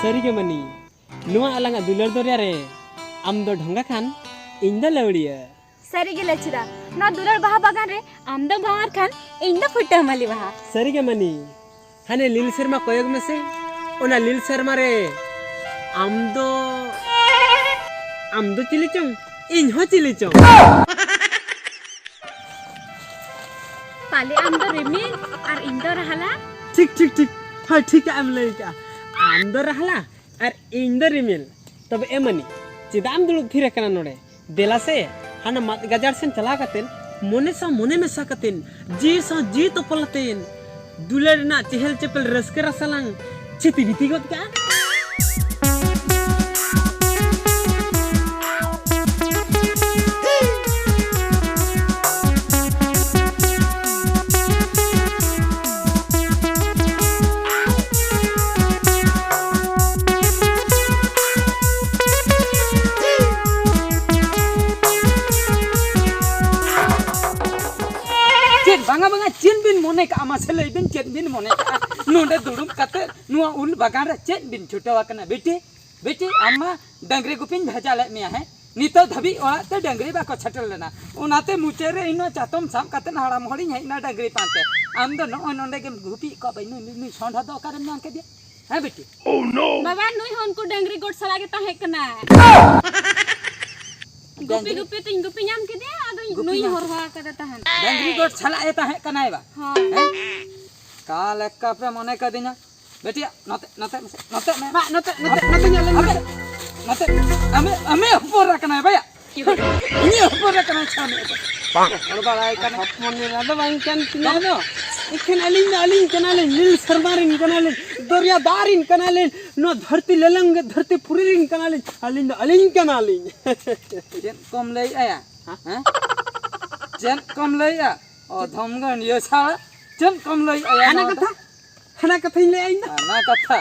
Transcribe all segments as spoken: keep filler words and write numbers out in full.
ᱥᱟᱹᱨᱤᱜᱮ ᱢᱟᱹᱱᱤ, ᱱᱚᱣᱟ ᱟᱞᱟᱝᱟᱜ ᱫᱩᱞᱟᱹᱲ ᱫᱚᱨᱭᱟ ᱨᱮ ᱟᱢ ᱫᱚ ᱰᱷᱚᱸᱜᱟ ᱠᱷᱟᱱ ᱤᱧ ᱫᱚ ᱞᱟᱹᱣᱲᱤᱭᱟᱹ᱾ ᱥᱟᱹᱨᱤᱜᱮ ᱞᱟᱹᱪᱷᱤᱫᱟ, ᱱᱚᱣᱟ ᱫᱩᱞᱟᱹᱲ ᱵᱟᱦᱟ ᱵᱟᱜᱟᱱ ᱨᱮ ᱟᱢ ᱫᱚ ᱵᱷᱟᱶᱟᱨ ᱠᱷᱟᱱ ᱤᱧ ᱫᱚ ᱯᱷᱩᱴᱟᱹᱣ ᱢᱟᱹᱞᱤ ᱵᱟᱦᱟ᱾ ᱥᱟᱹᱨᱤᱜᱮ ᱢᱟᱹᱱᱤ, ᱦᱟᱱᱮ ᱞᱤᱞ ᱥᱮᱨᱢᱟ ᱠᱚᱭᱚᱜ ᱢᱮᱥᱮ, ᱚᱱᱟ ᱞᱤᱞ ᱥᱮᱨᱢᱟ ᱨᱮ ᱟᱢ ᱫᱚ, ᱟᱢ ᱫᱚ ᱪᱤᱞᱤ ᱪᱚᱝ, ᱤᱧ ᱦᱚᱸ ᱪᱤᱞᱤ ᱪᱚᱝ᱾ ᱯᱟᱞᱮ ᱟᱢ ᱫᱚ ᱨᱤᱢᱤᱞ ᱟᱨ ᱤᱧ ᱫᱚ ᱨᱟᱦᱞᱟ? ᱴᱷᱤᱠ, ᱴᱷᱤᱠ, ᱴᱷᱤᱠ᱾ ᱦᱳᱭ, ᱴᱷᱤᱠᱟᱜ ᱮᱢ ᱞᱟᱹᱭ ᱠᱟᱜᱼᱟ᱾ ᱟᱢ ᱫᱚ ᱨᱟᱦᱞᱟ ᱟᱨ ᱤᱧ ᱫᱚ ᱨᱤᱢᱤᱞ᱾ ᱛᱚᱵᱮ ᱮ ᱢᱟᱹᱱᱤ, ᱪᱮᱫᱟᱜ ᱮᱢ ᱫᱩᱲᱩᱵ ᱛᱷᱤᱨ ᱟᱠᱟᱱᱟ ᱱᱚᱰᱮ? ᱫᱮᱞᱟ ᱥᱮ, ᱦᱟᱱᱟ ᱢᱟᱫ ᱜᱟᱡᱟᱲ ᱥᱮᱱ ᱪᱟᱞᱟᱣ ᱠᱟᱛᱮᱱ, ᱢᱚᱱᱮ ᱥᱟᱶ ᱢᱚᱱᱮ ᱢᱮᱥᱟ ᱠᱟᱛᱮᱱ, ᱡᱤᱣᱤ ᱥᱟᱶ ᱡᱤᱣᱤ ᱛᱚᱯᱚᱞ ᱟᱛᱮᱱ, ᱫᱩᱞᱟᱹᱲ ᱨᱮᱱᱟᱜ ᱪᱮᱦᱮᱞ ᱪᱮᱯᱮᱞ ᱨᱟᱹᱥᱠᱟᱹ ᱨᱟᱥᱟ ᱞᱟᱝ ᱪᱷᱤᱛᱤ ᱵᱤᱛᱤ ᱜᱚᱫ ᱠᱟᱜᱼᱟ᱾ ᱪᱮᱫ ᱵᱟᱝᱟ, ᱵᱟᱝᱟ, ᱪᱮᱫ ᱵᱤᱱ ᱢᱚᱱᱮ ᱠᱟᱜᱼᱟ? ᱢᱟᱥᱮ ᱞᱟᱹᱭ ᱵᱤᱱ, ᱪᱮᱫ ᱵᱤᱱ ᱢᱚᱱᱮ ᱠᱟᱜᱼᱟ? ᱱᱚᱰᱮ ᱫᱩᱲᱩᱵ ᱠᱟᱛᱮ ᱱᱚᱣᱟ ᱩᱞ ᱵᱟᱜᱟᱱ ᱨᱮ ᱪᱮᱫ ᱵᱤᱱ ᱪᱷᱩᱴᱟᱹᱣ ᱟᱠᱟᱱᱟ ᱵᱤᱴᱤ? ᱵᱤᱴᱤ, ᱟᱢ ᱢᱟ ᱰᱟᱹᱝᱨᱤ ᱜᱩᱯᱤᱧ ᱵᱷᱮᱡᱟ ᱞᱮᱫ ᱢᱮᱭᱟ, ᱦᱮᱸ? ᱱᱤᱛᱚᱜ ᱫᱷᱟᱹᱵᱤᱡ ᱚᱲᱟᱜ ᱛᱮ ᱰᱟᱹᱝᱨᱤ ᱵᱟᱠᱚ ᱥᱮᱴᱮᱨ ᱞᱮᱱᱟ᱾ ᱚᱱᱟᱛᱮ ᱢᱩᱪᱟᱹᱫ ᱨᱮ ᱤᱧ ᱱᱚᱣᱟ ᱪᱟᱛᱚᱢ ᱥᱟᱵ ᱠᱟᱛᱮ ᱦᱟᱲᱟᱢ ᱦᱚᱲᱤᱧ ᱦᱮᱡ ᱮᱱᱟ ᱰᱟᱹᱝᱨᱤ ᱯᱟᱱᱛᱮ᱾ ᱟᱢ ᱫᱚ ᱱᱚᱜᱼᱚᱭ ᱱᱚᱰᱮ ᱜᱮᱢ ᱜᱩᱯᱤᱭᱮᱫ ᱠᱚᱣᱟ᱾ ᱵᱟᱹᱧ, ᱱᱩᱭ, ᱱᱩᱭ, ᱱᱩᱭ ᱥᱚᱸᱰᱷᱟ ᱫᱚ ᱚᱠᱟᱨᱮᱢ ᱧᱟᱢ ᱠᱮᱫᱮᱭᱟ? ᱦᱮᱸ ᱵᱤᱴᱤ? ᱵᱟᱵᱟ, ᱱᱩᱭ ᱦᱚᱸ ᱩᱱᱠᱩ ᱰᱟᱹᱝᱨᱤ ᱜᱚᱴ ᱥᱟᱞᱟᱜ ᱜᱮ ᱛᱟᱦᱮᱸ ᱠᱟᱱᱟᱭ᱾ ᱜᱩᱯᱤ ᱰᱟᱹᱝᱨᱤ? ᱜᱩᱯᱤ ᱛᱤᱧ ᱜᱩᱯᱤ ᱧᱟᱢ ᱠᱮᱫᱮᱭᱟ, ᱟᱫᱚ ᱜᱩᱯᱤ ᱱᱩᱭ ᱧᱟᱢ? ᱦᱚᱨᱦᱚ ᱟᱠᱟᱫᱮ ᱛᱟᱦᱮᱱ᱾ ᱰᱟᱹᱝᱨᱤ ᱜᱚᱴ ᱥᱟᱞᱟᱜ ᱮ ᱛᱟᱦᱮᱸ ᱠᱟᱱᱟᱭ ᱵᱟ? ᱦᱳᱭ᱾ ᱦᱮᱸ? ᱠᱟ ᱞᱮᱠᱟ ᱯᱮ ᱢᱚᱱᱮ ᱠᱟᱫᱤᱧᱟ? ᱵᱮᱴᱤᱭᱟ, ᱱᱚᱛᱮ, ᱱᱚᱛᱮ ᱢᱮᱥᱮ, ᱱᱚᱛᱮ ᱢᱮ᱾ ᱢᱟ, ᱱᱚᱛᱮ, ᱱᱚᱛᱮ, ᱱᱚᱛᱮ ᱧᱮᱞ ᱞᱮ ᱟᱢᱮ, ᱢᱮᱥᱮ᱾ ᱱᱚᱛᱮ, ᱟᱢᱮ, ᱟᱢᱮ ᱦᱚᱯᱚᱱ ᱮᱨᱟ ᱠᱟᱱᱟᱭ ᱵᱟᱭᱟ᱾ ᱤᱧᱤᱡ ᱦᱚᱯᱚᱱ ᱮᱨᱟ ᱠᱟᱱᱟᱭ, ᱪᱷᱟ, ᱩᱱᱤ ᱦᱚᱯᱚᱱ᱾ ᱦᱚᱲ ᱵᱟᱲᱟᱭ ᱠᱟᱱᱟ᱾ ᱦᱚᱯᱚᱱ ᱮᱨᱟ ᱫᱚ ᱵᱟᱝ ᱠᱟᱱ ᱛᱤᱧᱟ ᱫᱚ᱾ ᱮᱱᱠᱷᱟᱱ ᱟᱹᱞᱤᱧ ᱫᱚ ᱟᱹᱞᱤᱧ ᱠᱟᱱᱟᱞᱤᱧ, ᱞᱤᱞ ᱥᱮᱨᱢᱟ ᱨᱮᱱ ᱠᱟᱱᱟᱞᱤᱧ, ᱫᱚᱨᱭᱟ ᱫᱟᱜ ᱨᱮᱱ ᱠᱟᱱᱟᱞᱤᱧ, ᱱᱚᱣᱟ ᱫᱷᱟᱹᱨᱛᱤ ᱞᱮᱞᱮᱝ ᱜᱮ ᱫᱷᱟᱹᱨᱛᱤ ᱯᱩᱨᱤ ᱨᱮᱱ ᱠᱟᱱᱟᱞᱤᱧ, ᱟᱹᱞᱤᱧ ᱫᱚ ᱟᱹᱞᱤᱧ ᱠᱟᱱᱟᱞᱤᱧ᱾ ᱪᱮᱫ ᱠᱚᱢ ᱞᱟᱹᱭᱮᱜᱼᱟ ᱭᱟ? ᱦᱮᱸ? ᱦᱮᱸ? ᱪᱮᱫ ᱠᱚᱢ ᱞᱟᱹᱭᱮᱜᱼᱟ? ᱚ, ᱫᱷᱚᱢ ᱜᱟᱹᱰᱭᱟᱹ ᱪᱷᱟᱲᱟ ᱪᱮᱫ ᱠᱚᱢ ᱞᱟᱹᱭᱮᱜᱼᱟ ᱭᱟ ᱦᱟᱱᱟ ᱱᱚᱣᱟ ᱫᱚ? ᱠᱟᱛᱷᱟ, ᱦᱟᱱᱟ ᱠᱟᱛᱷᱟᱧ ᱞᱟᱹᱭᱟ ᱤᱧ ᱫᱚ᱾ ᱦᱟᱱᱟ ᱠᱟᱛᱷᱟ᱾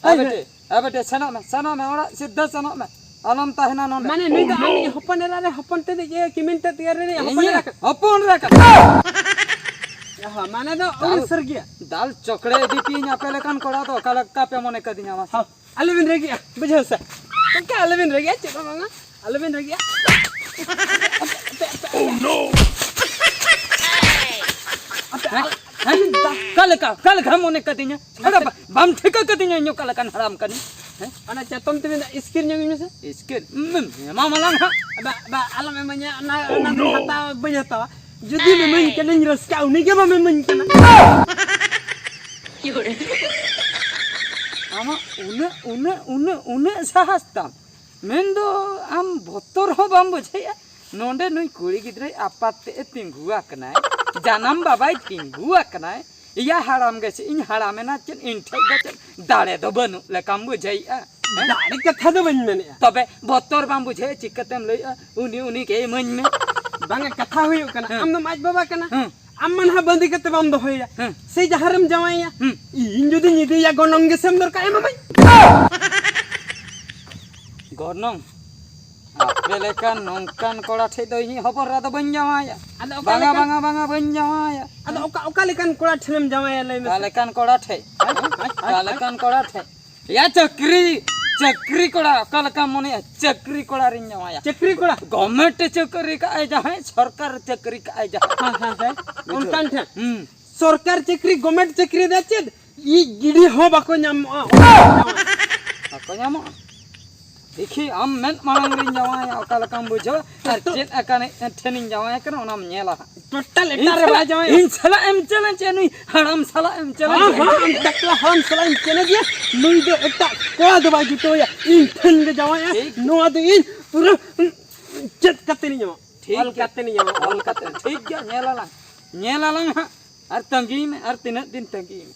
ᱦᱳᱭ, ᱮ ᱦᱳᱭ᱾ ᱵᱮᱴᱤ, ᱮ ᱵᱮᱴᱤ, ᱥᱮᱱᱚᱜ ᱢᱮ, ᱥᱮᱱᱚᱜ ᱢᱮ, ᱚᱲᱟᱜ ᱥᱤᱫᱷᱟᱹ ᱥᱮᱱᱚᱜ ᱢᱮ᱾ ᱟᱞᱚᱢ ᱛᱟᱦᱮᱱᱟ ᱱᱚᱰᱮ᱾ ᱢᱟᱱᱮ ᱱᱩᱭ ᱫᱚ ᱟᱢᱤᱡ ᱦᱚᱯᱚᱱ ᱮᱨᱟ ᱨᱮ, ᱦᱚᱯᱚᱱ ᱛᱮᱫ ᱤᱭᱟᱹ ᱠᱤᱢᱤᱱ ᱛᱮᱫ ᱤᱭᱟᱹ ᱨᱮ ᱦᱚᱯᱚᱱ ᱤᱧᱤᱡ ᱮᱨᱟ ᱠᱟᱱᱟ᱾ ᱦᱚᱯᱚᱱ ᱮᱨᱟ ᱠᱟᱱᱟ᱾ ᱚ ᱦᱚᱸ, ᱢᱟᱱᱮ ᱫᱚ ᱫᱟᱞ, ᱩᱲᱤᱥᱥᱟ ᱨᱮ ᱜᱮᱭᱟ᱾ ᱫᱟᱞ ᱪᱚᱠᱲᱮ ᱤᱫᱤ ᱯᱮᱭᱟᱹᱧ ᱟᱯᱮ ᱞᱮᱠᱟᱱ ᱠᱚᱲᱟ ᱫᱚ ᱚᱠᱟ ᱞᱮᱠᱟ ᱯᱮ ᱢᱚᱱᱮ ᱠᱟᱫᱤᱧᱟ ᱢᱟᱥᱮ? ᱦᱚᱸ᱾ ᱟᱞᱚᱵᱤᱱ ᱨᱟᱹᱜᱤᱜᱼᱟ, ᱵᱩᱡᱷᱟᱹᱣ ᱥᱮ? ᱜᱚᱢᱠᱮ, ᱟᱞᱚᱵᱤᱱ ᱨᱟᱹᱜᱤᱜᱼᱟ, ᱪᱮᱫ ᱦᱚᱸ ᱵᱟᱝᱟ, ᱟᱞᱚᱵᱤᱱ ᱨᱟᱹᱜᱤᱜᱼᱟ᱾ ᱟᱯᱮ, ᱟᱯᱮ, ᱟᱯᱮ, ᱟᱯᱮ, ᱦᱮᱸ? ᱟᱞᱚᱵᱤᱱ ᱫᱟ- ᱚᱠᱟ ᱞᱮᱠᱟ, ᱚᱠᱟ ᱞᱮᱠᱟ ᱢᱚᱱᱮ ᱠᱟᱫᱤᱧᱟ? ᱟᱫᱚ ᱵᱟ-, ᱵᱟᱢ ᱴᱷᱤᱠᱟᱹ ᱠᱟᱫᱤᱧᱟ ᱤᱧ ᱚᱠᱟ ᱞᱮᱠᱟᱱ ᱦᱟᱲᱟᱢ ᱠᱟᱹᱱᱟᱹᱧ? ᱦᱮᱸ? ᱚᱱᱟ ᱪᱟᱛᱚᱢ ᱛᱮᱵᱤᱱ ᱤᱥᱠᱤᱨ ᱧᱚᱜ ᱤᱧ ᱢᱮᱥᱮ᱾ ᱤᱥᱠᱤᱨ? ᱩᱢ, ᱮᱢᱟ ᱢᱟᱞᱟᱝ ᱦᱟᱸᱜ᱾ ᱵᱟ, ᱵᱟ, ᱟᱞᱚᱢ ᱤᱢᱟᱹᱧᱟ, ᱚᱱᱟ, ᱚᱱᱟ ᱫᱚᱧ ᱦᱟᱛᱟᱣᱟ, ᱵᱟᱹᱧ ᱦᱟᱛᱟᱣᱟ᱾ ᱡᱩᱫᱤᱢ ᱤᱢᱟᱹᱧ ᱠᱟᱱᱟᱧ ᱨᱟᱹᱥᱠᱟᱹᱜᱼᱟ, ᱩᱱᱤ ᱜᱮ ᱵᱟᱢ ᱤᱢᱟᱹᱧ ᱠᱟᱱᱟ᱾ ᱟᱢᱟᱜ ᱩᱱᱟᱹᱜ, ᱩᱱᱟᱹᱜ, ᱩᱱᱟᱹᱜ, ᱩᱱᱟᱹᱜ ᱥᱟᱦᱟᱥ ᱛᱟᱢ, ᱢᱮᱱᱫᱚ ᱟᱢ ᱵᱚᱛᱚᱨ ᱦᱚᱸ ᱵᱟᱢ ᱵᱩᱡᱷᱟᱹᱣᱮᱫᱼᱟ᱾ ᱱᱚᱰᱮ ᱱᱩᱭ ᱠᱩᱲᱤ ᱜᱤᱫᱽᱨᱟᱹᱭ ᱟᱯᱟᱛ ᱛᱮ ᱮ ᱛᱤᱸᱜᱩ ᱟᱠᱟᱱᱟᱭ, ᱡᱟᱱᱟᱢ ᱵᱟᱵᱟᱭ ᱛᱤᱸᱜᱩ ᱟᱠᱟᱱᱟᱭ, ᱮᱭᱟ ᱦᱟᱲᱟᱢ ᱜᱮ ᱥᱮ ᱤᱧ ᱦᱟᱲᱟᱢᱮᱱᱟ ᱪᱮᱫ, ᱤᱧ ᱴᱷᱮᱡ ᱫᱚ ᱪᱮᱫ ᱫᱟᱲᱮ ᱫᱚ ᱵᱟᱹᱱᱩᱜ ᱞᱮᱠᱟᱢ ᱵᱩᱡᱷᱟᱹᱣᱮᱫᱼᱟ? ᱦᱮᱸ? ᱫᱟᱲᱮ ᱠᱟᱛᱷᱟ ᱫᱚ ᱵᱟᱹᱧ ᱢᱮᱱᱮᱫᱼᱟ᱾ ᱛᱚᱵᱮ ᱵᱚᱛᱚᱨ ᱵᱟᱢ ᱵᱩᱡᱷᱟᱹᱣᱮᱫᱼᱟ, ᱪᱤᱠᱟᱹᱛᱮᱢ ᱞᱟᱹᱭᱮᱫᱼᱟ ᱩᱱᱤ, ᱩᱱᱤ ᱜᱮ ᱤᱢᱟᱹᱧ ᱢᱮ? ᱵᱟᱝᱟ, ᱠᱟᱛᱷᱟ ᱦᱩᱭᱩᱜ ᱠᱟᱱᱟ, ᱦᱮᱸ᱾ ᱟᱢ ᱫᱚᱢ ᱟᱡ ᱵᱟᱵᱟ ᱠᱟᱱᱟ᱾ ᱦᱮᱸ᱾ ᱟᱢ ᱢᱟ ᱱᱟᱦᱟᱜ ᱵᱟᱸᱫᱤ ᱠᱟᱛᱮ ᱵᱟᱢ ᱫᱚᱦᱚᱭᱮᱭᱟ᱾ ᱦᱮᱸ᱾ ᱥᱮ ᱡᱟᱦᱟᱸ ᱨᱮᱢ ᱡᱟᱶᱟᱭᱮᱭᱟ, ᱦᱮᱸ᱾ ᱤᱧ ᱡᱩᱫᱤᱧ ᱤᱫᱤᱭᱮᱭᱟ ᱜᱚᱱᱚᱝ ᱜᱮ ᱥᱮᱢ ᱫᱚᱨᱠᱟᱨ ᱮᱢᱟᱢᱟᱹᱧ᱾ ᱜᱚᱱᱚᱝ? ᱟᱯᱮ ᱞᱮᱠᱟᱱ ᱱᱚᱝᱠᱟᱱ ᱠᱚᱲᱟ ᱴᱷᱮᱡ ᱫᱚ ᱤᱧᱤᱡ ᱦᱚᱯᱚᱱ ᱮᱨᱟ ᱫᱚ ᱵᱟᱹᱧ ᱡᱟᱶᱟᱭᱟ᱾ ᱟᱫᱚ ᱚᱠᱟ ᱵᱟᱝᱟ, ᱞᱮᱠᱟᱱ ᱵᱟᱝᱟ, ᱵᱟᱝᱟ, ᱵᱟᱹᱧ ᱡᱟᱶᱟᱭᱟ᱾ ᱟᱫᱚ ᱚᱠᱟ, ᱚᱠᱟ ᱞᱮᱠᱟᱱ ᱠᱚᱲᱟ ᱴᱷᱮᱱᱮᱢ ᱡᱟᱶᱟᱭᱟ, ᱞᱟᱹᱭ ᱢᱮᱥᱮ? ᱚᱠᱟ ᱞᱮᱠᱟᱱ ᱠᱚᱲᱟ ᱴᱷᱮᱡ? ᱦᱮᱸ? ᱚᱠᱟ ᱞᱮᱠᱟᱱ ᱠᱚᱲᱟ ᱴᱷᱮᱡ? ᱭᱟ ᱪᱟᱹᱠᱨᱤ, ᱪᱟᱹᱠᱨᱤ ᱠᱚᱲᱟ, ᱚᱠᱟ ᱞᱮᱠᱟᱢ ᱢᱚᱱᱮᱭᱟ? ᱪᱟᱹᱠᱨᱤ ᱠᱚᱲᱟ ᱨᱤᱧ ᱡᱟᱶᱟᱭᱟ᱾ ᱪᱟᱹᱠᱨᱤ ᱠᱚᱲᱟ? ᱜᱚᱵᱷᱢᱮᱱᱴ ᱪᱟᱹᱠᱨᱤ ᱠᱟᱜᱼᱟᱭ ᱡᱟᱦᱟᱸᱭ, ᱥᱚᱨᱠᱟᱨ ᱪᱟᱹᱠᱨᱤ ᱠᱟᱜᱼᱟᱭ ᱡᱟᱦᱟᱸᱭ᱾ ᱦᱮᱸ, ᱦᱮᱸ, ᱦᱮᱸ᱾ ᱵᱩᱡᱷᱟᱹᱣ? ᱚᱱᱠᱟᱱ ᱴᱷᱮᱱ᱾ ᱦᱩᱸ᱾ ᱥᱚᱨᱠᱟᱨ ᱪᱟᱹᱠᱨᱤ, ᱜᱚᱵᱷᱢᱮᱱᱴ ᱪᱟᱹᱠᱨᱤ ᱫᱚ ᱪᱮᱫ? ᱤᱡ ᱜᱤᱰᱤ ᱦᱚᱸ ᱵᱟᱠᱚ ᱧᱟᱢᱚᱜᱼᱟ᱾ ᱵᱟᱠᱚ ᱧᱟᱢᱚᱜᱼᱟ? ᱫᱮᱠᱷᱤ, ᱟᱢ ᱢᱮᱫ ᱢᱟᱲᱟᱝ ᱨᱤᱧ ᱡᱟᱶᱟᱭᱟ, ᱚᱠᱟ ᱞᱮᱠᱟᱢ ᱵᱩᱡᱷᱟᱹᱣᱟ? ᱟᱨ ᱛᱚ- ᱪᱮᱫ ᱟᱠᱟᱱ ᱴᱷᱮᱱᱤᱧ ᱡᱟᱶᱟᱭ ᱠᱟᱱᱟ, ᱚᱱᱟᱢ ᱧᱮᱞᱟ ᱦᱟᱸᱜ᱾ ᱴᱳᱴᱟᱞ ᱤᱧ ᱮᱴᱟᱜ ᱨᱮ ᱥᱟᱞᱟᱜ, ᱵᱟᱭ ᱡᱟᱶᱟᱭ᱾ ᱤᱧ ᱥᱟᱞᱟᱜ ᱮᱢ ᱪᱮᱞᱮᱧᱡᱽ, ᱱᱩᱭ ᱦᱟᱲᱟᱢ ᱥᱟᱞᱟᱜ ᱮᱢ ᱪᱮᱞᱮᱧᱡᱽ᱾ ᱦᱮᱸ, ᱦᱮᱸ, ᱟᱢ ᱴᱟᱠᱞᱟ ᱦᱟᱲᱟᱢ ᱥᱟᱞᱟᱜ ᱮᱢ ᱪᱮᱞᱮᱧᱡᱽ ᱜᱮᱭᱟ᱾ ᱱᱩᱭ ᱫᱚ ᱮᱴᱟᱜ ᱠᱚᱲᱟ ᱫᱚ ᱵᱟᱭ ᱡᱩᱴᱟᱹᱣᱟᱭᱟ, ᱤᱧ ᱴᱷᱮᱱ ᱜᱮ ᱡᱟᱶᱟᱭᱟ᱾ ᱴᱷᱤᱠ᱾ ᱱᱚᱣᱟ ᱫᱚ ᱤᱧ ᱯᱩᱨᱟᱹ ᱪᱮᱫ ᱠᱟᱛᱮ ᱞᱤᱧ ᱮᱢᱟ? ᱴᱷᱤᱠ ᱚᱞ ᱜᱮᱭᱟ᱾ ᱠᱟᱛᱮ ᱞᱤᱧ ᱮᱢᱟ᱾ ᱚᱞ ᱠᱟᱛᱮ, ᱴᱷᱤᱠ ᱜᱮᱭᱟ, ᱧᱮᱞ ᱟᱞᱟᱝ, ᱧᱮᱞ ᱟᱞᱟᱝ ᱦᱟᱸᱜ᱾ ᱟᱨ ᱛᱟᱺᱜᱤᱭ ᱢᱮ, ᱟᱨ ᱛᱤᱱᱟᱹᱜ ᱫᱤᱱ ᱛᱟᱺᱜᱤᱭ ᱢᱮ?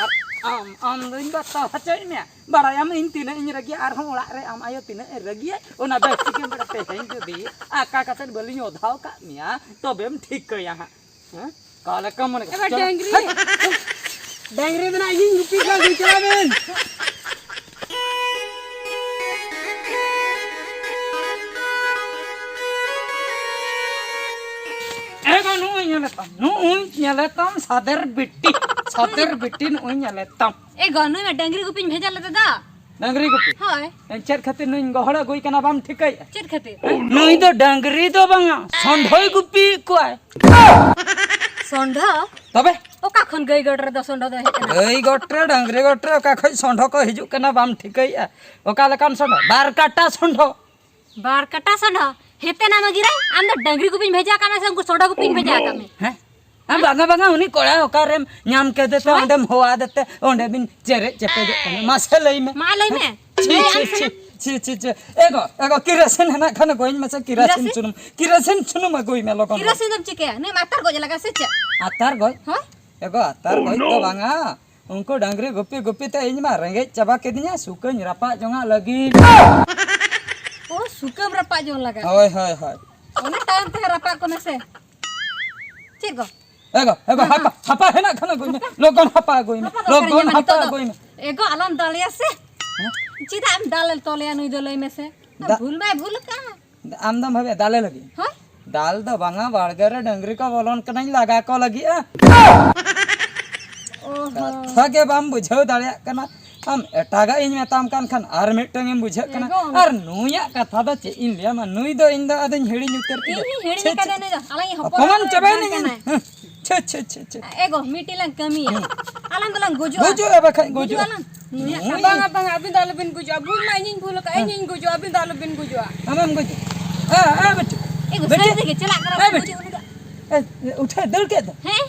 ᱟᱨ ᱟᱢ, ᱟᱢ ᱫᱚᱧ ᱵᱟᱛᱟᱣ ᱦᱚᱪᱚᱭᱮᱫ ᱢᱮᱭᱟ᱾ ᱵᱟᱲᱟᱭᱟᱢ ᱤᱧ ᱛᱤᱱᱟᱹᱜ ᱤᱧ ᱨᱟᱹᱜᱤᱭᱟ, ᱟᱨᱦᱚᱸ ᱚᱲᱟᱜ ᱨᱮ ᱟᱢ ᱟᱭᱳ ᱛᱤᱱᱟᱹᱜ ᱮ ᱨᱟᱹᱜᱤᱭᱟ, ᱚᱱᱟ ᱵᱮᱥ ᱴᱷᱤᱠ ᱜᱮᱢ ᱵᱟᱲᱟᱭᱟ᱾ ᱛᱮᱦᱮᱧ ᱡᱩᱫᱤ ᱟᱠᱟ ᱠᱟᱛᱮᱫ ᱵᱟᱹᱞᱤᱧ ᱚᱫᱷᱟᱣ ᱠᱟᱜ ᱢᱮᱭᱟ, ᱛᱚᱵᱮᱢ ᱴᱷᱤᱠᱟᱹᱭᱟ ᱦᱟᱸᱜ᱾ ᱦᱮᱸ? ᱚᱠᱟ ᱞᱮᱠᱟ ᱢᱚᱱᱮ ᱮᱵᱟᱨ ᱪᱚᱞᱚ᱾ ᱰᱟᱝᱨᱤ, ᱰᱟᱝᱨᱤ ᱫᱚ ᱱᱟᱜ ᱤᱧ ᱜᱩᱯᱤ ᱠᱚᱣᱟ, ᱜᱟᱹᱭ ᱪᱟᱞᱟᱣ ᱵᱮᱱ᱾ ᱮ ᱜᱚ, ᱱᱩᱜᱼᱩᱭ ᱧᱮᱞᱮ ᱛᱟᱢ, ᱱᱩᱜᱼᱩᱭ ᱧᱮᱞᱮ ᱛᱟᱢ, ᱥᱟᱫᱮᱨ ᱵᱤᱴᱤ, ᱥᱟᱫᱮᱨ ᱵᱤᱴᱤ, ᱱᱩᱜᱼᱩᱭ ᱧᱮᱞᱮ ᱛᱟᱢ᱾ ᱮ ᱜᱚ, ᱱᱩᱭ ᱢᱟ ᱰᱟᱝᱨᱤ ᱜᱩᱯᱤᱧ ᱵᱷᱮᱡᱟ ᱞᱮᱫᱮ ᱫᱟ᱾ ᱰᱟᱝᱨᱤ ᱜᱩᱯᱤ᱾ ᱦᱳᱭ᱾ ᱮᱱ ᱪᱮᱫ ᱠᱷᱟᱹᱛᱤᱨ ᱱᱩᱭ ᱜᱚᱦᱚᱲ ᱟᱹᱜᱩᱭ ᱠᱟᱱᱟ ᱵᱟᱢ ᱴᱷᱤᱠᱟᱹᱭᱮᱫᱼᱟ? ᱪᱮᱫ ᱠᱷᱟᱹᱛᱤᱨ? ᱱᱩᱭ ᱫᱚ ᱰᱟᱝᱨᱤ ᱫᱚ ᱵᱟᱝᱟ, ᱥᱚᱸᱰᱷᱚᱭ ᱜᱩᱯᱤᱭᱮᱫ ᱠᱚᱣᱟᱭ᱾ ᱥᱚᱸᱰᱷᱚ? ᱛᱚᱵᱮ? ᱚᱠᱟ ᱠᱷᱚᱱ ᱜᱟᱹᱭ ᱜᱚᱴ ᱨᱮᱫᱚ ᱥᱚᱸᱰᱷᱚ ᱫᱚ ᱦᱮᱡ ᱮᱱᱟ? ᱜᱟᱹᱭ ᱜᱚᱴ ᱨᱮ, ᱰᱟᱝᱨᱤ ᱜᱚᱴ ᱨᱮ, ᱚᱠᱟ ᱠᱷᱚᱱ ᱥᱚᱸᱰᱷᱚ ᱠᱚ ᱦᱤᱡᱩᱜ ᱠᱟᱱᱟ ᱵᱟᱢ ᱴᱷᱤᱠᱟᱹᱭᱮᱫᱼᱟ? ᱚᱠᱟ ᱞᱮᱠᱟᱱ ᱥᱚᱸᱰᱷᱚ? ᱵᱟᱨ ᱠᱟᱴᱟ ᱥᱚᱸᱰᱷᱚ᱾ ᱵᱟᱨ ᱠᱟᱴᱟ ᱥᱚᱸᱰᱷᱚ? ᱦᱮᱛᱮ ᱱᱟ ᱢᱟᱹᱜᱤ ᱨᱮ, ᱟᱢ ᱫᱚ ᱰᱟᱝᱨᱤ ᱜᱩᱯᱤᱧ ᱵᱷᱮᱡᱟ ᱟᱠᱟᱫ ᱢᱮ ᱥᱮ ᱩᱱᱠᱩ ᱥᱚᱸᱰᱷᱚ ᱜᱩᱯᱤᱧ ᱵᱷᱮᱡᱟ ᱟᱠᱟᱫ ᱢᱮ? ᱦᱮᱸ? ᱟᱢ ᱵᱟᱝᱟ, ᱵᱟᱝᱟ, ᱩᱱᱤ ᱠᱚᱲᱟ ᱚᱠᱟᱨᱮᱢ ᱧᱟᱢ ᱠᱮᱫᱮ ᱛᱮ ᱦᱳᱭ᱾ ᱚᱸᱰᱮᱢ ᱦᱚᱣᱟ ᱫᱮᱛᱮ, ᱚᱸᱰᱮ ᱵᱤᱱ ᱪᱮᱨᱮᱡ ᱪᱮᱯᱮᱡᱚᱜ ᱠᱟᱱᱟ? ᱢᱟᱥᱮ ᱞᱟᱹᱭ ᱢᱮ᱾ ᱢᱟ ᱞᱟᱹᱭ ᱢᱮ᱾ ᱦᱮᱸ? ᱪᱷᱤ, ᱞᱟᱹᱭ ᱪᱷᱤ, ᱟᱢ ᱪᱷᱤ, ᱥᱟᱱᱟᱢ᱾ ᱪᱷᱤ, ᱪᱷᱤ, ᱪᱷᱤ᱾ ᱮ ᱜᱚ, ᱮ ᱜᱚ, ᱠᱮᱨᱟᱥᱤᱱ ᱦᱮᱱᱟᱜ ᱠᱷᱟᱱ ᱟᱹᱜᱩᱭ ᱢᱮᱥᱮ, ᱠᱮᱨᱟᱥᱤᱱ ᱠᱮᱨᱟᱥᱤᱱ? ᱥᱩᱱᱩᱢ, ᱠᱮᱨᱟᱥᱤᱱ ᱥᱩᱱᱩᱢ ᱟᱹᱜᱩᱭ ᱢᱮ ᱞᱚᱜᱚᱱ᱾ ᱠᱮᱨᱟᱥᱤᱱ ᱫᱚᱢ ᱪᱤᱠᱟᱹᱭᱟ? ᱱᱩᱭ ᱢᱟ ᱟᱛᱟᱨ ᱜᱚᱡ ᱞᱟᱜᱟ ᱥᱮ ᱪᱮᱫ? ᱟᱛᱟᱨ ᱜᱚᱡ? ᱦᱳᱭ᱾ ᱮ ᱜᱚ, ᱟᱛᱟᱨ ᱜᱚᱡ ᱫᱚ ᱵᱟᱝᱟ᱾ ᱩᱱᱠᱩ ᱰᱟᱝᱨᱤ ᱜᱩᱯᱤ ᱜᱩᱯᱤ ᱛᱮ ᱤᱧ ᱢᱟ ᱨᱮᱸᱜᱮᱡ ᱪᱟᱵᱟ ᱠᱤᱫᱤᱧᱟ, ᱥᱩᱠᱟᱹᱧ ᱨᱟᱯᱟᱜ ᱡᱚᱝᱟᱜ ᱞᱟᱹᱜᱤᱫ᱾ ᱚ, ᱥᱩᱠᱟᱹᱢ ᱨᱟᱯᱟᱜ ᱡᱚᱝ ᱞᱟᱜᱟ? ᱦᱳᱭ, ᱦᱳᱭ, ᱦᱳᱭ᱾ ᱚᱱᱟ ᱛᱟᱭᱚᱢ ᱛᱮ ᱨᱟᱯᱟᱜ ᱠᱚ ᱢᱮᱥᱮ᱾ ᱪᱮᱫ ᱜᱚ? ᱮ ᱜᱚ, ᱮ ᱜᱚ, ᱦᱮᱸ, ᱦᱟᱯᱟ, ᱦᱮᱸ᱾ ᱦᱟᱯᱟ ᱦᱮᱱᱟᱜ ᱠᱷᱟᱱ ᱟᱹᱜᱩᱭ ᱢᱮ᱾ ᱦᱟᱯᱟ? ᱞᱚᱜᱚᱱ ᱦᱟᱯᱟ ᱟᱹᱜᱩᱭ ᱢᱮ᱾ ᱦᱟᱯᱟ ᱫᱚ ᱚᱠᱟᱨᱮ ᱞᱚᱜᱚᱱ ᱧᱟᱢᱟ ᱦᱟᱯᱟ ᱱᱤᱛᱚᱜ ᱫᱚ? ᱟᱹᱜᱩᱭ ᱢᱮ᱾ ᱮ ᱜᱚ, ᱟᱞᱚᱢ ᱫᱟᱞᱮᱭᱟ ᱥᱮ᱾ ᱦᱮᱸ? ᱪᱮᱫᱟᱜ ᱮᱢ ᱫᱟᱞ ᱛᱚᱞᱮᱭᱟ ᱱᱩᱭ ᱫᱚ, ᱞᱟᱹᱭ ᱢᱮᱥᱮ? ᱫᱟ- ᱵᱷᱩᱞ ᱢᱟᱭ ᱵᱷᱩᱞ ᱟᱠᱟᱫ᱾ ᱟᱢ ᱫᱚᱢ ᱵᱷᱟᱵᱮ ᱫᱟᱞᱮ ᱞᱟᱹᱜᱤᱫ? ᱦᱳᱭ᱾ ᱫᱟᱞ ᱫᱚ ᱵᱟᱝᱟ, ᱵᱟᱲᱜᱮ ᱨᱮ ᱰᱟᱹᱝᱨᱤ ᱠᱚ ᱵᱚᱞᱚᱱ ᱠᱟᱱᱟᱧ, ᱞᱟᱜᱟ ᱠᱚ ᱞᱟᱹᱜᱤᱫᱼᱟ᱾ ᱚ ᱦᱚᱸ᱾ ᱠᱟᱛᱷᱟ ᱜᱮ ᱵᱟᱢ ᱵᱩᱡᱷᱟᱹᱣ ᱫᱟᱲᱮᱭᱟᱜ ᱠᱟᱱᱟ᱾ ᱟᱢ ᱮᱴᱟᱜᱟᱜ ᱤᱧ ᱢᱮᱛᱟᱢ ᱠᱟᱱ ᱠᱷᱟᱱ ᱟᱨ ᱢᱤᱫᱴᱟᱝ ᱮᱢ ᱵᱩᱡᱷᱟᱹᱜ ᱠᱟᱱᱟ᱾ ᱮ ᱜᱚ, ᱚᱱᱟ ᱟᱨ ᱱᱩᱭᱟᱜ ᱠᱟᱛᱷᱟ ᱫᱚ ᱪᱮᱫ ᱤᱧ ᱞᱟᱹᱭᱟᱢᱟ? ᱱᱩᱭ ᱫᱚ ᱤᱧ ᱫᱚ ᱟᱫᱚᱧ ᱦᱤᱲᱤᱧ ᱩᱛᱟᱹᱨ ᱠᱮᱫᱟ᱾ ᱤᱧ ᱦᱚᱸᱧ ᱦᱤᱲᱤᱧ ᱪᱷᱮ, ᱟᱠᱟᱫᱟ ᱪᱷᱮ᱾ ᱱᱩᱭ ᱫᱚ᱾ ᱟᱞᱟᱝ ᱤᱧ ᱦᱚᱯᱚᱱ ᱚᱯᱚᱢᱟᱱ ᱦᱚᱯᱚᱱ ᱪᱟᱵᱟᱭ ᱵᱟᱝ ᱱᱟᱹᱧ᱾ ᱠᱟᱱᱟᱭ᱾ ᱦᱮᱸ᱾ ᱪᱷᱮ, ᱪᱷᱮ, ᱪᱷᱮ, ᱪᱷᱮ᱾ ᱮ ᱜᱚ, ᱢᱤᱫᱴᱤᱡ ᱞᱟᱝ ᱠᱟᱹᱢᱤᱭᱟ᱾ ᱦᱩᱸ᱾ ᱟᱞᱟᱝ ᱫᱚᱞᱟᱝ ᱜᱩᱡᱩᱜᱼᱟ᱾ ᱜᱩᱡᱩᱜ ᱟᱵᱟᱠᱷᱟᱡ, ᱜᱩᱡᱩᱜ ᱜᱩᱡᱩᱜ᱾ ᱟᱞᱟᱝ᱾ ᱱᱩᱭᱟᱜ ᱦᱩᱸ᱾ ᱠᱟᱛᱷᱟ᱾ ᱵᱟᱝᱟ, ᱵᱟᱝᱟ, ᱟᱹᱵᱤᱱ ᱫᱚ ᱟᱞᱚᱵᱤᱱ ᱜᱩᱡᱩᱜᱼᱟ᱾ ᱵᱷᱩᱞ ᱢᱟ ᱤᱧᱤᱧ ᱵᱷᱩᱞ ᱟᱠᱟᱫ, ᱦᱮᱸ᱾ ᱤᱧᱤᱧ ᱜᱩᱡᱩᱜᱼᱟ, ᱟᱹᱵᱤᱱ ᱫᱚ ᱟᱞᱚᱵᱤᱱ ᱜᱩᱡᱩᱜᱼᱟ᱾ ᱟᱢᱮᱢ ᱜᱩᱡᱩᱜ? ᱮ, ᱮ, ᱵᱤᱴᱩ᱾ ᱮ ᱜᱚ, ᱮ, ᱥᱟᱹᱨᱤ ᱵᱤᱴᱩ᱾ ᱛᱮᱜᱮ ᱪᱟᱞᱟᱜ ᱠᱟᱱᱟ ᱮ, ᱥᱮ ᱵᱤᱴᱩ᱾ ᱜᱩᱡᱩᱜ ᱩᱱᱤ ᱫᱚ? ᱮ, ᱩᱴᱷᱟᱹ, ᱫᱟᱹᱲ ᱠᱮᱫ ᱫᱚ᱾ ᱦᱮᱸ?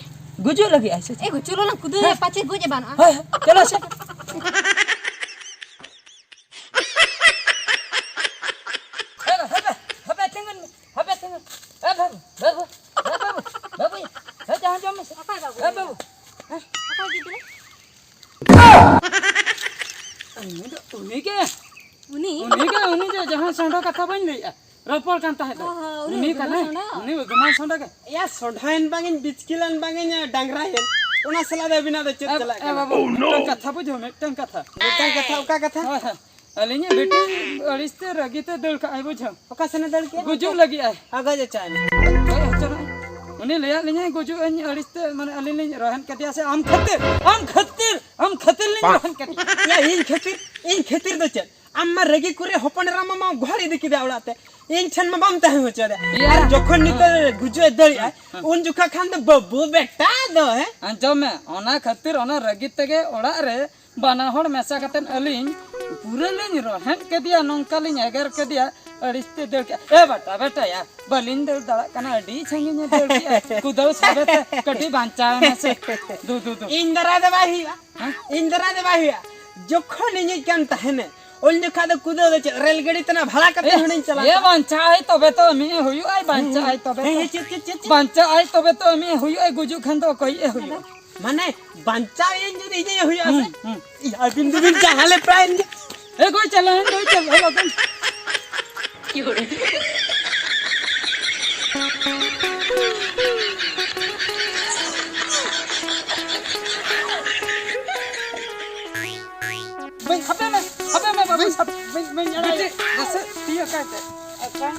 ᱜᱩᱡᱩᱜ ᱞᱟᱹᱜᱤᱫ ᱟᱭ ᱥᱮ ᱪᱮᱫ? ᱮ ᱜᱚ, ᱪᱚᱞᱚ ᱞᱟᱝ ᱠᱩᱫᱟᱹᱣ ᱮᱭᱟ, ᱦᱮᱸ᱾ ᱯᱟᱪᱮ ᱜᱚᱡ ᱮᱢᱟᱱᱚᱜᱼᱟ᱾ ᱦᱳᱭ, ᱦᱳᱭ, ᱪᱚᱞᱚ ᱥᱮ᱾ ᱮ ᱜᱚ, ᱦᱟᱯᱮ, ᱦᱟᱯᱮ, ᱦᱟᱯᱮ, ᱛᱤᱸᱜᱩᱱ ᱢᱮ᱾ ᱦᱟᱯᱮ ᱛᱤᱸᱜᱩᱱ᱾ ᱮ ᱵᱟᱹᱵᱩ, ᱵᱟᱹᱵᱩ, ᱮ ᱵᱟᱹᱵᱩ, ᱵᱟᱹᱵᱩ, ᱮ ᱡᱟᱦᱟᱸ ᱡᱚᱢ ᱢᱮᱥᱮ᱾ ᱚᱠᱚᱭ ᱵᱟᱹᱵᱩ? ᱮ ᱵᱟᱹᱵᱩ᱾ ᱦᱮᱸ? ᱚᱠᱚᱭ ᱜᱤᱫᱽᱨᱟᱹ? ᱩᱱᱤ ᱫᱚ, ᱩᱱᱤ ᱜᱮ᱾ ᱩᱱᱤ? ᱩᱱᱤ ᱜᱮ, ᱩᱱᱤ ᱡᱮ ᱡᱟᱦᱟᱸ ᱥᱟᱸᱰᱚ ᱠᱟᱛᱷᱟ ᱵᱟᱹᱧ ᱞᱟᱹᱭᱮᱫᱼᱟ, ᱨᱚᱯᱚᱲ ᱠᱟᱱ ᱛᱟᱦᱮᱸᱫ ᱫᱚ᱾ ᱚ ᱦᱚᱸ, ᱩᱱᱤ ᱩᱱᱤ ᱩᱫᱢᱟ ᱠᱟᱱᱟᱭ, ᱥᱟᱸᱰᱚ? ᱩᱱᱤ ᱩᱫᱢᱟ ᱥᱟᱸᱰᱚ ᱜᱮ᱾ ᱮᱭᱟ, ᱥᱚᱸᱰᱷᱟᱭᱮᱱ ᱵᱟᱝᱤᱧ, ᱵᱤᱪᱠᱤᱞᱟᱱ ᱵᱟᱝᱤᱧ, ᱰᱟᱝᱨᱟᱭᱮᱱ᱾ ᱚᱱᱟ ᱥᱟᱞᱟᱜ ᱫᱚ ᱟᱹᱵᱤᱱᱟᱜ ᱫᱚ ᱪᱮᱫ ᱮ, ᱪᱟᱞᱟᱜ ᱮ ᱠᱟᱱᱟ? ᱵᱟᱹᱵᱩ, ᱢᱤᱫᱴᱟᱝ ᱠᱟᱛᱷᱟ ᱵᱩᱡᱷᱟᱹᱣ, ᱢᱤᱫᱴᱟᱝ ᱠᱟᱛᱷᱟ᱾ ᱢᱤᱫᱴᱟᱝ ᱠᱟᱛᱷᱟ, ᱚᱠᱟ ᱠᱟᱛᱷᱟ? ᱦᱳᱭ, ᱦᱳᱭ᱾ ᱟᱹᱞᱤᱧᱤᱡ ᱵᱤᱴᱤ ᱟᱹᱲᱤᱥ ᱛᱮ ᱨᱟᱹᱜᱤ ᱛᱮ ᱫᱟᱹᱲ ᱠᱟᱜᱼᱟᱭ, ᱵᱩᱡᱷᱟᱹᱣ᱾ ᱚᱠᱟ ᱥᱮᱱᱮ ᱫᱟᱹᱲ ᱠᱮᱜᱼᱟ? ᱜᱩᱡᱩᱜ ᱞᱟᱹᱜᱤᱫ ᱟᱭ᱾ ᱟᱨ ᱜᱚᱡ ᱦᱚᱪᱚᱭᱮᱱᱟ᱾ ᱜᱚᱡ ᱦᱚᱪᱚᱭᱮᱱᱟ᱾ ᱩᱱᱤ ᱞᱟᱹᱭᱟᱫ ᱞᱤᱧᱟᱭ ᱜᱩᱡᱩᱜ ᱟᱹᱧ ᱟᱹᱲᱤᱥ ᱛᱮ, ᱢᱟᱱᱮ ᱟᱹᱞᱤᱧ ᱞᱤᱧ ᱨᱚᱦᱮᱱ ᱠᱮᱫᱮᱭᱟ ᱥᱮ ᱟᱢ ᱠᱷᱟᱹᱛᱤᱨ, ᱟᱢ ᱠᱷᱟᱹᱛᱤᱨ, ᱟᱢ ᱠᱷᱟᱹᱛᱤᱨ ᱞᱤᱧ ᱨᱚᱦᱮᱱ ᱠᱮᱫᱮᱭᱟ᱾ ᱭᱟ, ᱤᱧ ᱠᱷᱟᱹᱛᱤᱨ, ᱤᱧ ᱠᱷᱟᱹᱛᱤᱨ ᱫᱚ ᱪᱮᱫ? ᱟᱢ ᱢᱟ ᱨᱟᱹᱜᱤ ᱠᱚᱨᱮ ᱦᱚᱯᱚᱱ ᱮᱨᱟ ᱢᱟ, ᱢᱟ ᱜᱚᱦᱚᱲ ᱤᱫᱤ ᱠᱮᱫᱮᱭᱟ ᱚᱲᱟᱜ ᱛᱮ, ᱤᱧ ᱴᱷᱮᱱ ᱢᱟ ᱵᱟᱢ ᱛᱟᱦᱮᱸ ᱦᱚᱪᱚ ᱟᱫᱮᱭᱟ᱾ ᱭᱟ᱾ ᱟᱨ ᱡᱚᱠᱷᱚᱱ ᱱᱤᱛᱚᱜ ᱜᱩᱡᱩᱜ ᱮ ᱫᱟᱹᱲᱮᱜᱼᱟ, ᱦᱮᱸ᱾ ᱩᱱ ᱡᱚᱠᱷᱟ ᱠᱷᱟᱱ ᱫᱚ ᱵᱟᱹᱵᱩ ᱵᱮᱴᱟ ᱫᱚ, ᱦᱮᱸ? ᱟᱸᱡᱚᱢ ᱢᱮ, ᱚᱱᱟ ᱠᱷᱟᱹᱛᱤᱨ ᱚᱱᱟ ᱨᱟᱹᱜᱤ ᱛᱮᱜᱮ ᱚᱲᱟᱜ ᱨᱮ ᱵᱟᱱᱟ ᱦᱚᱲ ᱢᱮᱥᱟ ᱠᱟᱛᱮᱫ ᱟᱹᱞᱤᱧ ᱯᱩᱨᱟᱹ ᱞᱤᱧ ᱨᱚᱦᱮᱫ ᱠᱮᱫᱮᱭᱟ, ᱱᱚᱝᱠᱟ ᱞᱤᱧ ᱮᱜᱮᱨ ᱠᱮᱫᱮᱭᱟ, ᱟᱹᱲᱤᱥ ᱛᱮ ᱫᱟᱹᱲ ᱠᱮᱫᱼᱟ᱾ ᱮ ᱵᱟᱴᱟ ᱵᱮᱴᱟᱭᱟ, ᱵᱟᱹᱞᱤᱧ ᱫᱟᱹᱲ ᱫᱟᱲᱮᱭᱟᱜ ᱠᱟᱱᱟ, ᱟᱹᱰᱤ ᱥᱟᱺᱜᱤᱧᱮ ᱫᱟᱹᱲ ᱠᱮᱫᱼᱟ, ᱠᱩᱫᱟᱹᱣ ᱥᱟᱵᱮ ᱛᱮ ᱠᱟᱹᱴᱤᱡ ᱵᱟᱧᱪᱟᱣ ᱮᱱᱟ ᱥᱮ᱾ ᱫᱩ, ᱫᱩ, ᱫᱩ᱾ ᱤᱧ ᱫᱟᱨᱟᱭ ᱫᱚ ᱵᱟᱭ ᱦᱩᱭᱩᱜᱼᱟ, ᱦᱮᱸ? ᱤᱧ ᱫᱟᱨᱟᱭ ᱫᱚ ᱵᱟᱭ ᱦᱩᱭᱩᱜᱼᱟ᱾ ᱡᱚᱠᱷᱚᱱ ᱤᱧᱤᱡ ᱠᱟᱱ ᱛᱟᱦᱮᱱᱮ, ᱩᱱ ᱡᱚᱠᱷᱟ ᱫᱚ ᱠᱩᱫᱟᱹᱣ ᱫᱚ ᱪᱮᱫ, ᱨᱮᱞ ᱜᱟᱹᱰᱤ ᱛᱮᱱᱟᱜ ᱵᱷᱟᱲᱟ ᱠᱟᱛᱮ ᱮ, ᱦᱚᱸ ᱤᱧ ᱪᱟᱞᱟᱜ ᱮ ᱠᱟᱱᱟ᱾ ᱵᱟᱧᱪᱟᱣ ᱟᱭ ᱛᱚᱵᱮ ᱛᱚ ᱮᱢᱤᱡ ᱮ ᱦᱩᱭᱩᱜᱼᱟᱭ, ᱵᱟᱧᱪᱟᱣ ᱟᱭ ᱛᱚᱵᱮ ᱦᱮᱸ, ᱛᱚ᱾ ᱦᱮᱸ, ᱪᱮᱫ, ᱪᱮᱫ, ᱪᱮᱫ, ᱪᱮᱫ? ᱵᱟᱧᱪᱟᱣ ᱟᱭ ᱛᱚᱵᱮ ᱛᱚ ᱮᱢᱤᱡ ᱮ ᱦᱩᱭᱩᱜᱼᱟᱭ, ᱜᱩᱡᱩᱜ ᱠᱷᱟᱱ ᱫᱚ ᱚᱠᱚᱭᱤᱡ ᱮ ᱦᱩᱭᱩᱜᱼᱟ? ᱢᱟᱱᱮ, ᱵᱟᱧᱪᱟᱣ ᱤᱧ ᱡᱩᱫᱤ ᱤᱧᱤᱡ ᱮ ᱦᱩᱭᱩᱜᱼᱟ ᱥᱮ? ᱦᱩᱸ, ᱦᱩᱸ᱾ ᱤᱭᱟᱹ, ᱟᱹᱵᱤᱱ ᱫᱚᱵᱤᱱ ᱡᱟᱦᱟᱸ ᱞᱮ ᱯᱨᱟᱭ ᱤᱧ ᱮ ᱜᱚᱭ, ᱪᱟᱞᱟᱣ ᱮᱱ ᱫᱚᱭ, ᱪᱟᱞᱟᱣ ᱞᱚᱜᱚᱱ᱾ ᱵᱟᱹᱧ, ᱦᱟᱯᱮ ᱢᱮ, ᱦᱟᱯᱮ ᱢᱮ, ᱵᱟᱹᱵᱩ, ᱵᱟᱹᱧ, ᱦᱟᱯᱮ᱾ ᱵᱟᱹᱧ, ᱵᱟᱹᱧ ᱟᱲᱟᱜ ᱵᱤᱴᱤ, ᱱᱟᱥᱮ ᱛᱤᱭᱟᱹ ᱠᱟᱭ ᱛᱮ᱾ ᱟᱪᱪᱷᱟ,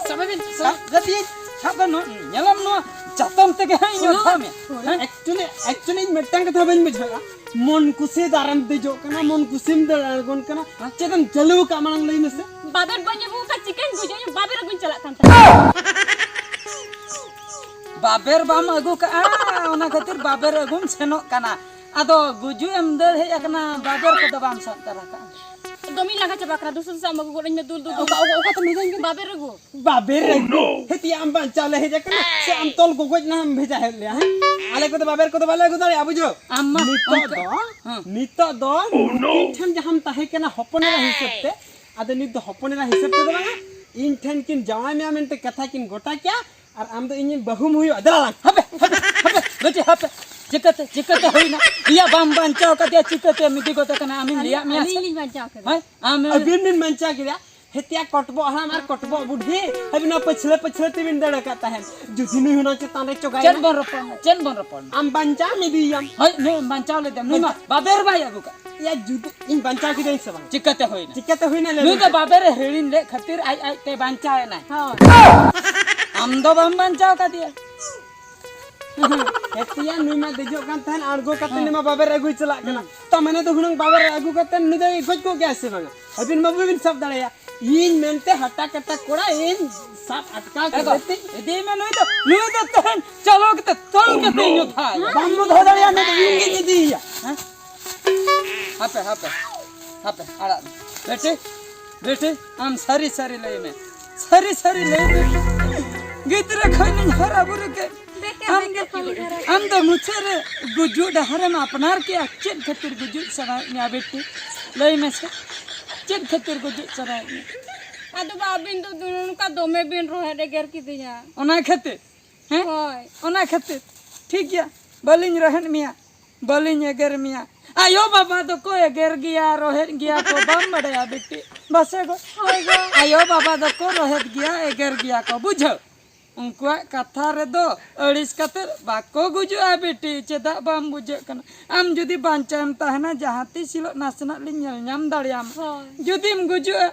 ᱥᱟᱵᱮ ᱵᱤᱱ, ᱥᱟᱵ᱾ ᱜᱟᱛᱮ, ᱥᱟᱵ ᱫᱚ ᱱᱚᱣᱟ, ᱧᱮᱞᱟᱢ ᱱᱚᱣᱟ ᱪᱟᱛᱚᱢ ᱛᱮᱜᱮ ᱦᱟᱸᱜ ᱤᱧ ᱚᱛᱷᱟᱣ ᱢᱮ᱾ ᱦᱮᱸ? Actually, actually, ᱤᱧ ᱢᱤᱫᱴᱟᱝ ᱠᱟᱛᱷᱟ ᱵᱟᱹᱧ ᱵᱩᱡᱷᱟᱹᱣᱟ᱾ ᱢᱚᱱ ᱠᱩᱥᱤ ᱫᱟᱨᱮᱢ ᱫᱮᱡᱚᱜ ᱠᱟᱱᱟ, ᱢᱚᱱ ᱠᱩᱥᱤᱢ ᱫᱟᱹᱲ ᱟᱬᱜᱚᱱ ᱠᱟᱱᱟ᱾ ᱦᱮᱸ? ᱪᱮᱫ ᱮᱢ ᱪᱟᱹᱞᱩ ᱟᱠᱟᱫ ᱢᱟᱲᱟᱝ ᱞᱟᱹᱭ ᱢᱮᱥᱮ? ᱵᱟᱵᱮᱨ ᱵᱟᱹᱧ ᱟᱹᱜᱩ ᱟᱠᱟᱫ, ᱪᱤᱠᱟᱹᱧ ᱵᱩᱡᱷᱟᱹᱣ? ᱤᱧ ᱵᱟᱵᱮᱨ ᱟᱹᱜᱩᱧ ᱪᱟᱞᱟᱜ ᱠᱟᱱ ᱛᱟᱦᱮᱸᱫ᱾ ᱵᱟᱵᱮᱨ ᱵᱟᱢ ᱟᱹᱜᱩ ᱠᱟᱜᱼᱟ, ᱚᱱᱟ ᱠᱷᱟᱹᱛᱤᱨ ᱵᱟᱵᱮᱨ ᱟᱹᱜᱩᱢ ᱥᱮᱱᱚᱜ ᱠᱟᱱᱟ᱾ ᱟᱫᱚ ᱜᱩᱡᱩᱜ ᱮᱢ ᱫᱟᱹᱲ ᱦᱮᱡ ᱟᱠᱟᱱᱟ, ᱵᱟᱵᱮᱨ ᱠᱚᱫᱚ ᱵᱟᱢ ᱥᱟᱵ ᱛᱟᱨᱟ ᱠᱟᱜᱼᱟ᱾ ᱫᱚᱢᱮᱧ ᱞᱟᱸᱜᱟ ᱪᱟᱵᱟ ᱠᱟᱱᱟ, ᱫᱩᱥᱩ ᱫᱩᱥᱩ ᱟᱢ ᱟᱹᱜᱩ ᱜᱚᱫ ᱟᱹᱧ ᱢᱮ, ᱫᱩᱞ, ᱫᱩᱞ, ᱫᱩᱞ᱾ ᱚᱠᱟ, ᱚᱠᱟ, ᱚᱠᱟ ᱛᱮᱢ ᱵᱷᱮᱡᱟᱧ ᱠᱟᱱᱟ? ᱵᱟᱵᱮᱨ ᱟᱹᱜᱩ᱾ ᱵᱟᱵᱮᱨ ᱟᱹᱜᱩ? ᱦᱮᱸ, ᱛᱤᱭᱟ ᱟᱢ ᱵᱟᱧᱪᱟᱣ ᱞᱮ ᱦᱮᱡ ᱟᱠᱟᱱᱟ, ᱥᱮ ᱟᱢ ᱛᱚᱞ ᱜᱚᱜᱚᱡ ᱱᱟᱦᱟᱜ ᱮᱢ ᱵᱷᱮᱡᱟ ᱦᱮᱡ ᱞᱮᱭᱟ, ᱦᱮᱸ? ᱟᱞᱮ ᱠᱚᱫᱚ ᱵᱟᱵᱮᱨ ᱠᱚᱫᱚ ᱵᱟᱞᱮ ᱟᱹᱜᱩ ᱫᱟᱲᱮᱭᱟᱜᱼᱟ, ᱵᱩᱡᱷᱟᱹᱣ? ᱟᱢ ᱢᱟ ᱱᱤᱛᱚᱜ ᱚᱱᱠᱟ᱾ ᱫᱚ, ᱦᱮᱸ᱾ ᱱᱤᱛᱚᱜ ᱫᱚ ᱱᱩᱠᱤᱱ ᱴᱷᱮᱱ ᱡᱟᱦᱟᱸᱢ ᱛᱟᱦᱮᱸ ᱠᱟᱱᱟ ᱦᱚᱯᱚᱱ ᱮᱨᱟ ᱦᱤᱥᱟᱹᱵ ᱛᱮ, ᱟᱫᱚ ᱱᱤᱛ ᱫᱚ ᱦᱚᱯᱚᱱ ᱮᱨᱟ ᱦᱤᱥᱟᱹᱵ ᱛᱮᱫᱚ ᱵᱟᱝᱟ, ᱤᱧ ᱴᱷᱮᱱ ᱠᱤᱱ ᱡᱟᱶᱟᱭ ᱢᱮᱭᱟ ᱢᱮᱱᱛᱮ ᱠᱟᱛᱷᱟ ᱠᱤᱱ ᱜᱚᱴᱟ ᱠᱮᱭᱟ, ᱟᱨ ᱟᱢ ᱫᱚ ᱤᱧᱤᱡ ᱵᱟᱹᱦᱩᱢ ᱦᱩᱭᱩᱜᱼᱟ᱾ ᱫᱮᱞᱟ ᱞᱟᱝ᱾ ᱦᱟᱯᱮ, ᱦᱟᱯᱮ, ᱦᱟᱯᱮ, ᱵᱤᱴᱤ, ᱦᱟᱯᱮ᱾ ᱪᱤᱠᱟᱹᱛᱮ, ᱪᱤᱠᱟᱹᱛᱮ ᱦᱩᱭᱱᱟ? ᱤᱭᱟᱹ, ᱵᱟᱢ ᱵᱟᱧᱪᱟᱣ ᱠᱟᱫᱮᱭᱟ, ᱪᱤᱠᱟᱹᱛᱮᱢ ᱤᱫᱤ ᱜᱚᱫᱮ ᱠᱟᱱᱟ? ᱟᱢᱤᱧ ᱞᱟᱹᱭᱟᱫ ᱢᱮᱭᱟ ᱥᱮ? ᱟᱹᱞᱤᱧ ᱞᱤᱧ ᱵᱟᱧᱪᱟᱣ ᱠᱮᱫᱮᱭᱟ᱾ ᱦᱮᱸ? ᱟᱢ ᱟᱹᱵᱤᱱ ᱵᱤᱱ ᱵᱟᱧᱪᱟᱣ ᱠᱮᱫᱮᱭᱟ? ᱦᱮᱛᱤᱭᱟ ᱠᱚᱴᱵᱚᱜ ᱦᱟᱲᱟᱢ ᱟᱨ ᱠᱚᱴᱵᱚᱜ ᱵᱩᱰᱷᱤ, ᱟᱹᱵᱤᱱ ᱱᱚᱣᱟ ᱯᱟᱹᱪᱷᱞᱟᱹ ᱯᱟᱹᱪᱷᱞᱟᱹ ᱛᱮᱵᱤᱱ ᱫᱟᱹᱲ ᱟᱠᱟᱫ ᱛᱟᱦᱮᱸᱫ᱾ ᱡᱩᱫᱤ ᱱᱩᱭ ᱦᱩᱱᱟᱹᱝ ᱪᱮᱛᱟᱱ ᱨᱮ ᱪᱚᱜᱟᱭ ᱪᱮᱫ ᱵᱚᱱ ᱨᱚᱯᱚᱲ ᱢᱟ? ᱪᱮᱫ ᱵᱚᱱ ᱨᱚᱯᱚᱲ ᱢᱟ? ᱟᱢ ᱵᱟᱧᱪᱟᱣ ᱤᱫᱤᱭᱟᱢ᱾ ᱦᱳᱭ, ᱱᱩᱭ ᱮᱢ ᱵᱟᱧᱪᱟᱣ ᱞᱮᱫᱮᱭᱟ᱾ ᱱᱩᱭ ᱢᱟ ᱵᱟᱵᱮᱨ ᱵᱟᱭ ᱟᱹᱜᱩ ᱠᱟᱜ᱾ ᱭᱟ, ᱡᱩᱫᱤ ᱤᱧ ᱵᱟᱧᱪᱟᱣ ᱠᱮᱫᱮᱭᱟᱹᱧ ᱥᱮ ᱵᱟᱝ? ᱪᱤᱠᱟᱹᱛᱮ ᱦᱩᱭᱱᱟ? ᱪᱤᱠᱟᱹᱛᱮ ᱦᱩᱭᱱᱟ, ᱞᱟᱹᱭ ᱱᱩᱭ ᱢᱮ? ᱫᱚ ᱵᱟᱵᱮᱨ ᱮ ᱦᱤᱲᱤᱧ ᱞᱮᱫ ᱠᱷᱟᱹᱛᱤᱨ ᱟᱡ ᱟᱡ ᱛᱮ ᱵᱟᱧᱪᱟᱣ ᱮᱱᱟᱭ᱾ ᱦᱳᱭ᱾ ᱟᱢ ᱫᱚ ᱵᱟᱢ ᱵᱟᱧᱪᱟᱣ ᱠᱟᱫᱮᱭᱟ᱾ ᱦᱮᱛᱤᱭᱟ ᱱᱩᱭ ᱢᱟ ᱫᱮᱡᱚᱜ ᱠᱟᱱ ᱛᱟᱦᱮᱱ, ᱟᱬᱜᱚ ᱠᱟᱛᱮ ᱱᱩᱭ ᱢᱟ ᱵᱟᱵᱮᱨ ᱟᱹᱜᱩᱭ ᱪᱟᱞᱟᱜ ᱠᱟᱱᱟ᱾ ᱛᱟ ᱢᱟᱱᱮ ᱫᱚ ᱦᱩᱱᱟᱹᱝ ᱵᱟᱵᱮᱨ ᱟᱹᱜᱩ ᱠᱟᱛᱮ ᱱᱩᱭ ᱫᱚᱭ ᱜᱚᱡ ᱠᱚᱜ ᱜᱮᱭᱟ ᱥᱮ ᱵᱟᱝᱟ? ᱟᱹᱵᱤᱱ ᱢᱟ ᱵᱟᱹᱵᱤᱱ ᱥᱟᱵ ᱫᱟᱲᱮᱭᱟᱜᱼᱟ᱾ ᱤᱧ ᱢᱮᱱᱛᱮ ᱦᱟᱴᱟ ᱠᱟᱴᱟ ᱠᱚᱲᱟ ᱤᱧ ᱥᱟᱵ ᱟᱴᱠᱟᱣ ᱮ ᱵᱟ, ᱠᱟᱛᱮ ᱤᱫᱤᱭ ᱢᱮ ᱱᱩᱭ ᱫᱚ, ᱱᱩᱭ ᱫᱚ ᱛᱮᱦᱮᱧ ᱪᱟᱞᱟᱣ ᱠᱟᱛᱮ ᱛᱚᱞ ᱠᱟᱛᱮ ᱤᱧ ᱚᱛᱷᱟᱭᱟ᱾ ᱵᱟᱢ ᱫᱚᱦᱚ ᱫᱟᱲᱮᱭᱟᱜᱼᱟ, ᱱᱩᱭ ᱫᱚ ᱤᱧ ᱜᱤᱧ ᱤᱫᱤᱭᱮᱭᱟ᱾ ᱦᱮᱸ? ᱦᱟᱯᱮ, ᱦᱟᱯᱮ, ᱦᱟᱯᱮ, ᱟᱲᱟᱜ ᱢᱮ᱾ ᱵᱮᱴᱤ, ᱵᱮᱴᱤ, ᱟᱢ ᱥᱟᱹᱨᱤ ᱥᱟᱹᱨᱤ ᱞᱟᱹᱭ ᱢᱮ, ᱥᱟᱹᱨᱤ ᱥᱟᱹᱨᱤ ᱞᱟᱹᱭ ᱢᱮ᱾ ᱜᱤᱫᱽᱨᱟᱹ ᱠᱷᱚᱱᱤᱧ ᱦᱟᱨᱟ ᱵᱩᱨᱩ ᱠᱮᱫ, ᱟᱢ ᱫᱚ ᱢᱩᱪᱟᱹᱫ ᱨᱮ ᱜᱩᱡᱩᱜ ᱰᱟᱦᱟᱨᱮᱢ ᱟᱯᱱᱟᱨ ᱠᱮᱜᱼᱟ᱾ ᱪᱮᱫ ᱠᱷᱟᱹᱛᱤᱨ ᱜᱩᱡᱩᱜ ᱥᱟᱱᱟᱭᱮᱫ ᱢᱮᱭᱟ ᱵᱤᱴᱤ? ᱞᱟᱹᱭ ᱢᱮᱥᱮ, ᱪᱮᱫ ᱠᱷᱟᱹᱛᱤᱨ ᱜᱩᱡᱩᱜ ᱥᱟᱱᱟᱭᱮᱫ ᱢᱮᱭᱟ? ᱟᱫᱚ ᱵᱟ, ᱟᱹᱵᱤᱱ ᱫᱚ ᱱᱚᱝᱠᱟ ᱫᱚᱢᱮ ᱵᱤᱱ ᱨᱚᱦᱮᱫ ᱮᱜᱮᱨ ᱠᱤᱫᱤᱧᱟ᱾ ᱚᱱᱟ ᱠᱷᱟᱹᱛᱤᱨ? ᱦᱮᱸ? ᱦᱳᱭ᱾ ᱚᱱᱟ ᱠᱷᱟᱹᱛᱤᱨ? ᱴᱷᱤᱠ ᱜᱮᱭᱟ, ᱵᱟᱹᱞᱤᱧ ᱨᱚᱦᱮᱫ ᱢᱮᱭᱟ, ᱵᱟᱹᱞᱤᱧ ᱮᱜᱮᱨ ᱢᱮᱭᱟ᱾ ᱟᱭᱳ ᱵᱟᱵᱟ ᱫᱚᱠᱚ ᱮᱜᱮᱨ ᱜᱮᱭᱟ, ᱨᱚᱦᱮᱫ ᱜᱮᱭᱟ ᱠᱚ, ᱵᱟᱢ ᱵᱟᱰᱟᱭᱟ ᱵᱤᱴᱤ? ᱵᱟᱥᱮ ᱜᱚ? ᱦᱳᱭ ᱜᱚ᱾ ᱟᱭᱳ ᱵᱟᱵᱟ ᱫᱚᱠᱚ ᱨᱚᱦᱮᱫ ᱜᱮᱭᱟ, ᱮᱜᱮᱨ ᱜᱮᱭᱟ ᱠᱚ, ᱵᱩᱡᱷᱟᱹᱣ? ᱩᱱᱠᱩᱣᱟᱜ ᱠᱟᱛᱷᱟ ᱨᱮᱫᱚ ᱟᱹᱲᱤᱥ ᱠᱟᱛᱮ ᱵᱟᱠᱚ ᱜᱩᱡᱩᱜᱼᱟ ᱵᱤᱴᱤ᱾ ᱪᱮᱫᱟᱜ ᱵᱟᱢ ᱵᱩᱡᱷᱟᱹᱜ ᱠᱟᱱᱟ? ᱟᱢ ᱡᱩᱫᱤ ᱵᱟᱧᱪᱟᱣᱮᱢ ᱛᱟᱦᱮᱱᱟ, ᱡᱟᱦᱟᱸ ᱛᱤᱥ ᱦᱤᱞᱳᱜ ᱱᱟᱥᱮᱱᱟᱜ ᱞᱤᱧ ᱧᱮᱞ ᱧᱟᱢ ᱫᱟᱲᱮᱭᱟᱢ᱾ ᱦᱳᱭ᱾ ᱡᱩᱫᱤᱢ ᱜᱩᱡᱩᱜᱼᱟ,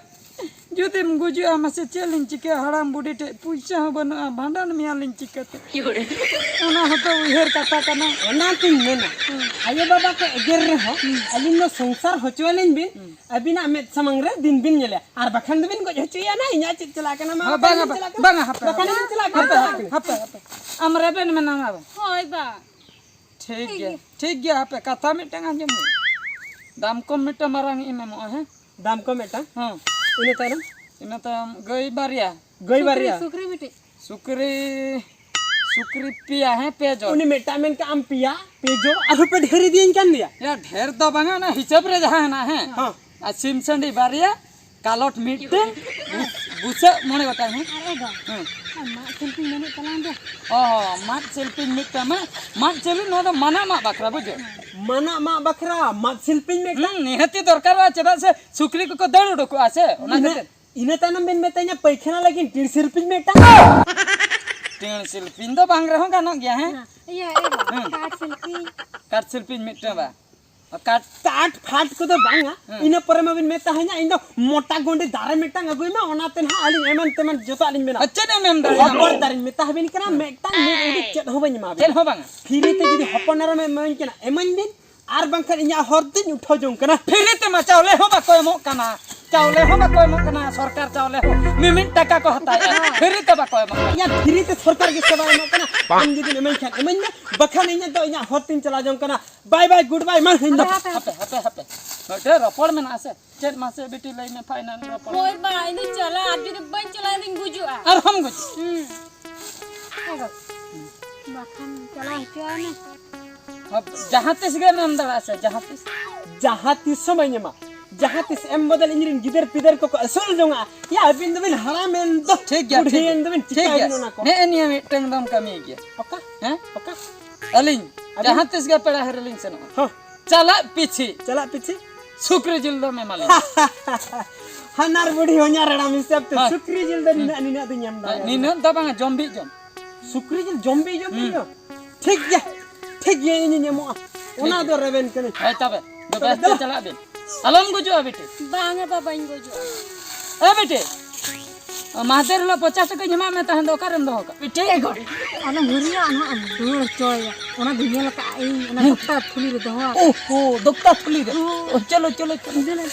ᱡᱩᱫᱤᱢ ᱜᱩᱡᱩᱜᱼᱟ, ᱢᱟᱥᱮ ᱪᱮᱫ ᱞᱤᱧ ᱪᱤᱠᱟᱹᱭᱟ? ᱦᱟᱲᱟᱢ ᱵᱩᱰᱷᱤ ᱴᱷᱮᱡ ᱯᱩᱭᱥᱟᱹ ᱦᱚᱸ ᱵᱟᱹᱱᱩᱜᱼᱟ, ᱵᱷᱟᱸᱰᱟᱱ ᱢᱮᱭᱟᱞᱤᱧ ᱪᱤᱠᱟᱹᱛᱮ? ᱚᱱᱟ ᱦᱚᱸᱛᱚ ᱩᱭᱦᱟᱹᱨ ᱠᱟᱛᱷᱟ ᱠᱟᱱᱟ᱾ ᱚᱱᱟᱛᱤᱧ ᱢᱮᱱᱟ, ᱦᱩᱸ᱾ ᱟᱭᱳ ᱵᱟᱵᱟ ᱠᱚ ᱮᱜᱮᱨ ᱨᱮᱦᱚᱸ, ᱦᱩᱸ᱾ ᱟᱹᱞᱤᱧ ᱫᱚ ᱥᱚᱝᱥᱟᱨ ᱦᱚᱪᱚ ᱟᱹᱞᱤᱧ ᱵᱤᱱ, ᱦᱩᱸ᱾ ᱟᱹᱵᱤᱱᱟᱜ ᱢᱮᱫ ᱥᱟᱢᱟᱝ ᱨᱮ ᱫᱤᱱ ᱵᱤᱱ ᱧᱮᱞᱟ, ᱟᱨ ᱵᱟᱠᱷᱟᱱ ᱫᱚᱵᱤᱱ ᱜᱚᱡ ᱦᱚᱪᱚᱭᱟ ᱱᱟ᱾ ᱤᱧᱟᱜ ᱪᱮᱫ ᱪᱟᱞᱟᱜ ᱠᱟᱱᱟ? ᱢᱟ ᱦᱮᱸ, ᱵᱟᱠᱷᱟᱱ ᱵᱟᱝᱟ, ᱫᱚᱵᱤᱱ ᱪᱟᱞᱟᱜ ᱠᱟᱱᱟ? ᱵᱟᱝᱟ, ᱦᱟᱯᱮ, ᱵᱟᱠᱷᱟᱱ ᱦᱟᱯᱮ, ᱫᱚᱵᱤᱱ ᱪᱟᱞᱟᱜ ᱠᱟᱱᱟ? ᱦᱟᱯᱮ, ᱦᱟᱯᱮ, ᱦᱟᱯᱮ᱾ ᱟᱢ ᱨᱮᱵᱮᱱ ᱢᱮᱱᱟᱢᱟ ᱵᱟᱝ? ᱦᱳᱭ ᱵᱟ᱾ ᱴᱷᱤᱠ ᱴᱷᱤᱠ ᱜᱮᱭᱟ, ᱜᱮᱭᱟ᱾ ᱴᱷᱤᱠ ᱜᱮᱭᱟ, ᱦᱟᱯᱮ, ᱠᱟᱛᱷᱟ ᱢᱤᱫᱴᱟᱝ ᱟᱸᱡᱚᱢ ᱢᱮ᱾ ᱫᱟᱢ ᱠᱚᱢ ᱢᱤᱫᱴᱟᱝ ᱢᱟᱨᱟᱝ ᱤᱧ ᱮᱢᱚᱜᱼᱟ, ᱦᱮᱸ? ᱫᱟᱢ ᱠᱚᱢ ᱢᱤᱫᱴᱟᱝ? ᱦᱮᱸ᱾ ᱤᱱᱟᱹ ᱛᱟᱭᱱᱚᱢ? ᱤᱱᱟᱹ ᱛᱟᱭᱚᱢ ᱜᱟᱹᱭ ᱵᱟᱨᱭᱟ᱾ ᱜᱟᱹᱭ ᱵᱟᱨᱭᱟ? ᱥᱩᱠᱨᱤ ᱢᱤᱫᱴᱤᱡ᱾ ᱥᱩᱠᱨᱤ, ᱥᱩᱠᱨᱤ ᱯᱮᱭᱟ, ᱦᱮᱸ, ᱯᱮ ᱡᱚᱲ᱾ ᱩᱱᱤ ᱢᱤᱫᱴᱟᱝ ᱢᱮᱱ ᱠᱟᱜ ᱟᱢ ᱯᱮᱭᱟ, ᱯᱮ ᱡᱚᱲ, ᱟᱨᱦᱚᱸ ᱯᱮ ᱰᱷᱮᱨ ᱤᱫᱤᱭᱟᱹᱧ ᱠᱟᱱ ᱫᱚᱭᱟ᱾ ᱭᱟ, ᱰᱷᱮᱨ ᱫᱚ ᱵᱟᱝᱟ, ᱚᱱᱟ ᱦᱤᱥᱟᱹᱵ ᱨᱮ ᱡᱟᱦᱟᱸ ᱦᱮᱱᱟᱜᱼᱟ, ᱦᱮᱸ᱾ ᱦᱮᱸ᱾ ᱟᱨ ᱥᱤᱢ ᱥᱟᱺᱰᱤ ᱵᱟᱨᱭᱟ, ᱠᱟᱞᱚᱴ ᱢᱤᱫᱴᱮᱱ, ᱵᱩᱥ-, ᱵᱩᱥᱟᱹᱜ ᱢᱚᱬᱮ ᱜᱚᱴᱟᱝ, ᱦᱮᱸ? ᱟᱨ ᱮ ᱜᱚ, ᱦᱮᱸ᱾ ᱟᱨ ᱢᱟᱜ ᱥᱤᱞᱯᱤᱧ ᱢᱮᱱᱮᱫ ᱛᱟᱞᱟᱝ ᱫᱚ᱾ ᱚ, ᱢᱟᱫ ᱥᱤᱞᱯᱤᱧ ᱢᱤᱫᱴᱟᱝ, ᱢᱟᱱᱮ ᱢᱟᱫ ᱪᱤᱞᱤ, ᱱᱚᱣᱟ ᱫᱚ ᱢᱟᱱᱟ ᱢᱟᱜ ᱵᱟᱠᱷᱨᱟ, ᱵᱩᱡᱷᱟᱹᱣ? ᱢᱟᱱᱟ ᱢᱟᱜ ᱵᱟᱠᱷᱨᱟ ᱢᱟᱫ ᱥᱤᱞᱯᱤᱧ ᱢᱤᱫᱴᱟᱝ? ᱦᱩᱸ, ᱱᱤᱦᱟᱹᱛᱤ ᱫᱚᱨᱠᱟᱨᱚᱜᱼᱟ, ᱪᱮᱫᱟᱜ ᱥᱮ ᱥᱩᱠᱨᱤ ᱠᱚᱠᱚ ᱫᱟᱹᱲ ᱩᱰᱩᱠᱚᱜᱼᱟ ᱥᱮ, ᱚᱱᱟ ᱤᱱᱟᱹ, ᱠᱷᱟᱹᱛᱤᱨ᱾ ᱤᱱᱟᱹ ᱛᱟᱭᱱᱚᱢ ᱵᱮᱱ ᱢᱮᱛᱟᱧᱟ ᱯᱟᱹᱭᱠᱷᱟᱱᱟ ᱞᱟᱹᱜᱤᱫ ᱴᱤᱲ ᱥᱤᱞᱯᱤᱧ ᱢᱤᱫᱴᱟᱝ? ᱴᱤᱲ ᱥᱤᱞᱯᱤᱧ ᱫᱚ ᱵᱟᱝ ᱨᱮᱦᱚᱸ ᱜᱟᱱᱚᱜ ᱜᱮᱭᱟ, ᱦᱮᱸ? ᱦᱮᱸ, ᱤᱭᱟᱹ, ᱤᱭᱟᱹ, ᱦᱩᱸ᱾ ᱠᱟᱴ ᱥᱤᱞᱯᱤᱧ᱾ ᱠᱟᱴ ᱥᱤᱞᱯᱤᱧ ᱢᱤᱫᱴᱟᱝ ᱵᱟ᱾ ᱠᱟᱴ ᱠᱟᱴ ᱯᱷᱟᱴ ᱠᱚᱫᱚ ᱵᱟᱝᱟ᱾ ᱦᱮᱸ᱾ ᱤᱱᱟᱹ ᱯᱚᱨᱮ ᱢᱟᱵᱤᱱ ᱢᱮᱛᱟᱦᱟᱧᱟ, ᱤᱧ ᱫᱚ ᱢᱚᱴᱟ ᱜᱚᱸᱰᱤ ᱫᱟᱨᱮ ᱢᱤᱫᱴᱟᱝ ᱟᱹᱜᱩᱭ ᱢᱮ, ᱚᱱᱟ ᱛᱮ ᱱᱟᱦᱟᱜ ᱟᱹᱞᱤᱧ ᱮᱢᱟᱱ ᱛᱮᱢᱟᱱ ᱡᱚᱛᱚᱣᱟᱜ ᱞᱤᱧ ᱵᱮᱱᱟᱣᱟ᱾ ᱟᱨ ᱪᱮᱫ ᱮᱢ ᱮᱢ ᱫᱟᱲᱮᱭᱟᱜᱼᱟ? ᱨᱚᱵᱚᱲ ᱫᱟᱨᱮᱧ ᱢᱮᱛᱟ ᱦᱟᱵᱤᱱ ᱠᱟᱱᱟ, ᱢᱤᱫᱴᱟᱝ ᱢᱤᱫ ᱩᱰᱤ ᱪᱮᱫ ᱦᱚᱸ ᱵᱟᱹᱧ ᱮᱢᱟ ᱵᱤᱱᱟ᱾ ᱪᱮᱫ ᱦᱚᱸ ᱵᱟᱝᱟ᱾ ᱯᱷᱤᱨᱤ ᱛᱮ ᱡᱩᱫᱤ ᱦᱚᱯᱚᱱ ᱮᱨᱟᱢ ᱮᱢᱟᱹᱧ ᱠᱟᱱᱟ, ᱮᱢᱟᱹᱧ ᱵᱤᱱ, ᱟᱨ ᱵᱟᱝᱠᱷᱟᱱ ᱤᱧᱟᱹᱜ ᱦᱚᱨ ᱛᱤᱧ ᱩᱴᱷᱟᱹᱣ ᱡᱚᱝ ᱠᱟᱱᱟ᱾ ᱯᱷᱤᱨᱤ ᱛᱮᱢᱟ ᱪᱟᱣᱞᱮ ᱦᱚᱸ ᱵᱟᱠᱚ ᱮᱢᱚᱜ ᱠᱟᱱᱟ, ᱪᱟᱣᱞᱮ ᱦᱚᱸ ᱵᱟᱠᱚ ᱮᱢᱚᱜ ᱠᱟᱱᱟ, ᱥᱚᱨᱠᱟᱨ ᱪᱟᱣᱞᱮ ᱦᱚᱸ ᱢᱤᱢᱤᱫ ᱴᱟᱠᱟ ᱠᱚ ᱦᱟᱛᱟᱣᱮᱫᱼᱟ, ᱯᱷᱤᱨᱤ ᱛᱮ ᱵᱟᱠᱚ ᱮᱢᱚᱜ ᱠᱟᱱᱟ᱾ ᱤᱧᱟᱹᱜ ᱯᱷᱤᱨᱤ ᱛᱮ ᱥᱚᱨᱠᱟᱨ ᱜᱮ ᱥᱮᱵᱟᱭ ᱮᱢᱚᱜ ᱠᱟᱱᱟ᱾ ᱟᱢ ᱡᱩᱫᱤᱢ ᱮᱢᱟᱹᱧ ᱠᱷᱟᱱ ᱮᱢᱟᱹᱧ ᱢᱮ, ᱵᱟᱠᱷᱟᱱ ᱤᱧᱟᱹᱜ ᱫᱚ ᱤᱧᱟᱹᱜ ᱦᱚᱨ ᱛᱤᱧ ᱪᱟᱞᱟᱣ ᱡᱚᱝ ᱠᱟᱱᱟ᱾ ᱵᱟᱭ ᱵᱟᱭ, ᱜᱩᱰ ᱵᱟᱭ, ᱢᱟ ᱤᱧ ᱫᱚ ᱦᱟᱯᱮ, ᱦᱟᱯᱮ, ᱦᱟᱯᱮ, ᱦᱟᱯᱮ᱾ ᱢᱤᱫᱴᱮᱡ ᱨᱚᱯᱚᱲ ᱢᱮᱱᱟᱜᱼᱟ ᱥᱮ? ᱪᱮᱫ ᱢᱟᱥᱮ ᱵᱤᱴᱤ ᱞᱟᱹᱭ ᱢᱮ, ᱯᱷᱟᱭᱱᱟᱞ ᱨᱚᱯᱚᱲ᱾ ᱦᱳᱭ ᱵᱟ, ᱤᱧ ᱫᱚᱧ ᱪᱟᱞᱟᱜᱼᱟ, ᱟᱨ ᱡᱩᱫᱤ ᱵᱟᱹᱧ ᱪᱟᱞᱟᱜᱼᱟ, ᱤᱧ ᱫᱚᱧ ᱜᱩᱡᱩᱜᱼᱟ᱾ ᱟᱨᱦᱚᱸᱢ ᱜᱩᱡᱩᱜᱼᱟ? ᱦᱩᱸ᱾ ᱵᱟᱠᱷᱟᱱ ᱪᱟᱞᱟᱣ ᱦᱚᱪᱚᱣᱟᱭ ᱢᱮ᱾ ᱦᱚᱸ, ᱡᱟᱦᱟᱸ ᱛᱤᱥ ᱜᱮᱢ ᱮᱢ ᱫᱟᱲᱮᱭᱟᱜᱼᱟ ᱥᱮ, ᱡᱟᱦᱟᱸ ᱛᱤᱥ? ᱡᱟᱦᱟᱸ ᱛᱤᱥ ᱦᱚᱸ ᱵᱟᱹᱧ ᱮᱢᱟ᱾ ᱡᱟᱦᱟᱸ ᱛᱤᱥ ᱮᱢ ᱵᱚᱫᱚᱞ ᱤᱧ ᱨᱮᱱ ᱜᱤᱫᱟᱹᱨ ᱯᱤᱫᱟᱹᱨ ᱠᱚᱠᱚ ᱟᱹᱥᱩᱞ ᱡᱚᱝᱟᱜᱼᱟ᱾ ᱭᱟ, ᱟᱹᱵᱤᱱ ᱫᱚᱵᱤᱱ ᱦᱟᱲᱟᱢᱮᱱ ᱫᱚ, ᱴᱷᱤᱠ ᱜᱮᱭᱟ, ᱴᱷᱤᱠ ᱵᱩᱰᱷᱤᱭᱮᱱ ᱜᱮᱭᱟ᱾ ᱫᱚᱵᱤᱱ, ᱴᱷᱤᱠ ᱜᱮᱭᱟ᱾ ᱪᱤᱠᱟᱹᱭᱟᱵᱤᱱ ᱚᱱᱟ ᱠᱚ? ᱱᱮᱜᱼᱮ ᱱᱤᱭᱟᱹ ᱢᱤᱫᱴᱟᱝ ᱫᱚᱢ ᱠᱟᱹᱢᱤ ᱜᱮᱭᱟ᱾ ᱚᱠᱟ? ᱦᱮᱸ? ᱚᱠᱟ? ᱟᱹᱞᱤᱧ ᱟᱹᱵᱤᱱ? ᱡᱟᱦᱟᱸ ᱛᱤᱥ ᱜᱮ ᱯᱮᱲᱟ ᱦᱤᱨᱤ ᱞᱤᱧ ᱥᱮᱱᱚᱜᱼᱟ᱾ ᱦᱚᱸ᱾ ᱪᱟᱞᱟᱜ ᱯᱤᱪᱷᱤ ᱪᱟᱞᱟᱜ ᱯᱤᱪᱷᱤ? ᱥᱩᱠᱨᱤ ᱡᱤᱞ ᱫᱚᱢ ᱮᱢᱟᱞᱤᱧᱟ᱾ ᱦᱟᱱᱟᱨ ᱵᱩᱰᱷᱤ ᱦᱚᱧᱟᱨ ᱦᱟᱲᱟᱢ ᱦᱤᱥᱟᱹᱵ ᱛᱮ ᱦᱳᱭ᱾ ᱥᱩᱠᱨᱤ ᱡᱤᱞ ᱫᱚ ᱱᱤᱱᱟᱹᱜ, ᱱᱤᱱᱟᱹᱜ ᱫᱚᱧ ᱮᱢ ᱫᱟᱲᱮᱭᱟᱜᱼᱟ᱾ ᱱᱤᱱᱟᱹᱜ ᱫᱚ ᱵᱟᱝᱟ, ᱡᱚᱢ ᱵᱤᱜ ᱡᱚᱢ᱾ ᱥᱩᱠᱨᱤ ᱡᱤᱞ ᱡᱚᱢ ᱵᱤᱜ ᱡᱚᱢ ᱵᱤᱜ ᱦᱩᱸ᱾ ᱡᱚᱢ? ᱴᱷᱤᱠ ᱜᱮᱭᱟ, ᱴᱷᱤᱠ ᱜᱮᱭᱟ, ᱤᱧᱤᱧ ᱮᱢᱚᱜᱼᱟ᱾ ᱚᱱᱟ ᱫᱚ ᱨᱮᱵᱮᱱ ᱠᱟᱹᱱᱟᱹᱧ᱾ ᱦᱳᱭ ᱛᱚᱵᱮ, ᱫᱚ ᱛᱚᱵᱮ ᱵᱮᱥ ᱛᱮ ᱫᱮᱞᱟ᱾ ᱪᱟᱞᱟᱜ ᱵᱤᱱ᱾ ᱟᱞᱚᱢ ᱜᱩᱡᱩᱜᱼᱟ ᱵᱤᱴᱤ᱾ ᱵᱟᱝᱟ ᱵᱟᱵᱟᱧ ᱜᱩᱡᱩᱜᱼᱟ᱾ ᱮ ᱵᱤᱴᱤ, ᱢᱟᱦᱫᱮᱨ ᱦᱤᱞᱳᱜ ᱯᱚᱧᱪᱟᱥ ᱴᱟᱠᱟᱧ ᱮᱢᱟᱜ ᱢᱮ ᱛᱟᱦᱮᱸᱫ ᱫᱚ, ᱚᱠᱟᱨᱮᱢ ᱫᱚᱦᱚ ᱠᱟᱜᱼᱟ? ᱵᱤᱴᱤ, ᱮ ᱜᱚᱰ, ᱟᱞᱚᱢ ᱦᱩᱨᱤᱭᱟ, ᱱᱟᱦᱟᱜ ᱮᱢ ᱨᱩᱣᱟᱹᱲ ᱦᱚᱪᱚᱭᱟ᱾ ᱚᱱᱟ ᱫᱚᱧ ᱧᱮᱞ ᱟᱠᱟᱫᱼᱟ ᱤᱧ, ᱚᱱᱟ ᱦᱮᱸ᱾ ᱫᱚᱠᱛᱟ ᱛᱷᱩᱞᱤ ᱨᱮ ᱫᱚᱦᱚ ᱟᱠᱟᱫ᱾ ᱳᱦᱳ, ᱫᱚᱠᱛᱟ ᱛᱷᱩᱞᱤ ᱨᱮ᱾ ᱦᱳᱭ᱾ ᱳ, ᱪᱚᱞᱚ, ᱪᱚᱞᱚ, ᱪᱚᱞᱚ᱾ ᱫᱮᱞᱟ᱾